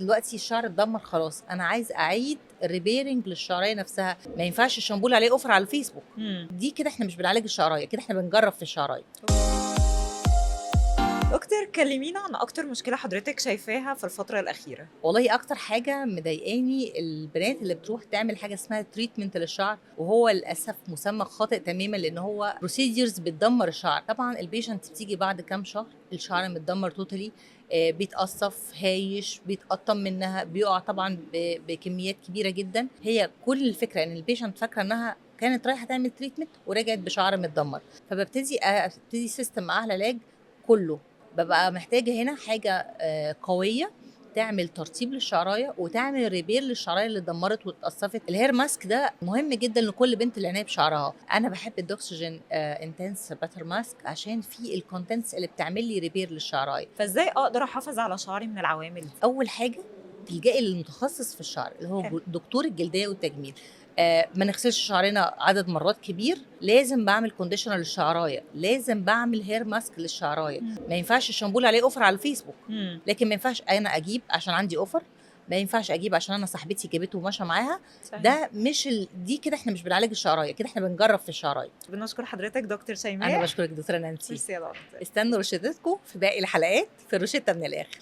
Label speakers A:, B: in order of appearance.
A: دلوقتي الشعر اتدمر خلاص، انا عايز اعيد repairing للشعريه نفسها. ما ينفعش الشامبو اللي عليه offer على الفيسبوك. دي كده احنا مش بنعالج الشعرايه، كده احنا بنجرب في الشعرايه.
B: دكتور، كلمينا عن اكتر مشكلة حضرتك شايفاها في الفترة الاخيره.
A: والله اكتر حاجة مضايقاني البنات اللي بتروح تعمل حاجة اسمها treatment للشعر، وهو للاسف مسمى خاطئ تماما، لان هو procedures بتدمر الشعر. طبعا ال patient بتيجي بعد كام شهر الشعر متدمر totally، بيتقصف، هايش، بيتقطم منها، بيقع طبعا بكميات كبيرة جدا. هي كل الفكرة ان ال patient فاكره انها كانت رايحة تعمل treatment ورجعت بشعر متدمر. فببتدي ابتدي system معاها العلاج كله. ببقى محتاجه هنا حاجة قوية تعمل ترطيب للشعرايه وتعمل repair للشعرايه اللي اتدمرت واتقصفت. ال hair mask ده مهم جدا لكل بنت العناية بشعرها. انا بحب الدوكسجين intense butter mask عشان فيه ال contents اللي بتعمل لي repair للشعرايه.
B: فازاي اقدر احافظ على شعري من العوامل دي؟
A: اول حاجة تلجئي للمتخصص في الشعر اللي هو دكتور الجلدية والتجميل. ما نغسلش شعرنا عدد مرات كبير، لازم بعمل conditioner للشعرايه، لازم بعمل hair mask للشعرايه. ما ينفعش الشامبو اللي عليه offer على الفيسبوك. لكن ما ينفعش انا اجيب عشان عندي offer، ما ينفعش اجيب عشان انا صاحبتي جابته وماشية معاها. ده مش دي كده احنا مش بنعالج الشعرايه، كده احنا بنجرب في الشعرايه.
B: بنشكر حضرتك دكتور شيماء.
A: انا بشكرك دكتورة نانسي.
B: ميرسي يا دكتور.
A: استنوا روشتتكم في باقي الحلقات في روشته من الاخر.